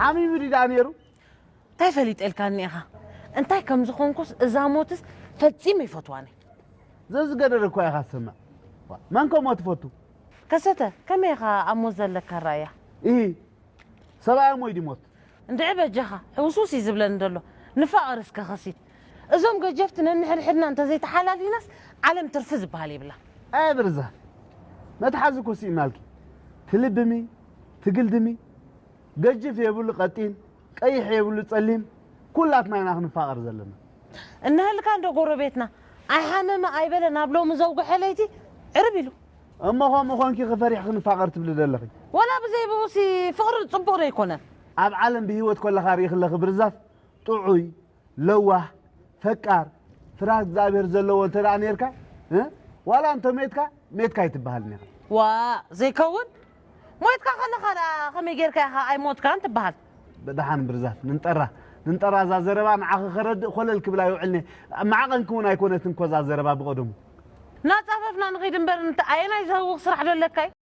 ዓሚሙ ድዩ ደኣ ነይሩ? እንታይ ፈሊጠልካኒ ኢኻ? እንታይ ከም ዝኾንኩስ እዛ ሞትስ ፈጺመ ይፈትዋኒ። ዘዝገደደ እኳ ኢኻ ትሰምዕ። መን ከ ሞት ትፈቱ? ከሰተ፣ ከመይ ኢኻ ኣብ ሞት ዘለካ ራእያ? ኢሂ፣ ሰብኣይ ሞይ ድሞት? እንድዒ በጃኻ፣ ሕውስውስ እዩ ዝብለኒ ዘሎ። ንፋቐር እስከ ኸሲት። እዞም ገጀፍቲ ነንሕድሕድና እንተዘይተሓላሊናስ ዓለም ትርፊ ዝበሃል የብላ። ኣይ ብርዛ፣ መትሓዚ እኮ ስኢናልኪ። ትልብሚ፣ ትግልድሚ፣ ገጅፍ የብሉ ቀጢን፣ ቀይሕ የብሉ ጸሊም፣ ኩላትና ኢና ክንፋቐር ዘለና። እንሃልካ እንዶ ጎረቤትና ኣይሓመመ ኣይበለ ናብ ሎሚ ዘውግሐ ለይቲ ዕርብ ኢሉ። እሞ ከምኡ ኾንኪ ክፈሪሕ ክንፋቐር ትብሊ ዘለኺ? ወላ ብዘይ ብኡሲ ፍቕሪ ጽቡቕ ዶ ኣይኮነን? ኣብ ዓለም ብህይወት ኮለኻ ርኢኽለኺ ብርዛፍ ጥዑይ፣ ለዋህ፣ ፈቃር፣ ፍርሃት እግዚኣብሔር ዘለዎ እንተ ደኣ ኔርካ፣ እ? ዋላ እንተ ሜትካ፣ ሜትካ ኣይትበሃልን ኢኻ። ዋ፣ ዘይከውን? ሞይትካ ከለኻ ደኣ ከመይ ጌርካ ኢኻ ኣይሞትካን ትበሃል? ብደሓን ብርዛፍ፣ ንንጠራ፣ ንንጠራ እዛ ዘረባ ንዓኺ ከረድእ ኮለል ክብል ኣይውዕልኒ። መዓቐንኪ እውን ኣይኮነትን እኮ እዛ ዘረባ ብቐደሙ። ናጻፈፍና ንኺድ እምበር፣ እንተ ኣየናይ ዘህውኽ ስራሕ ዶ ኣለካይ?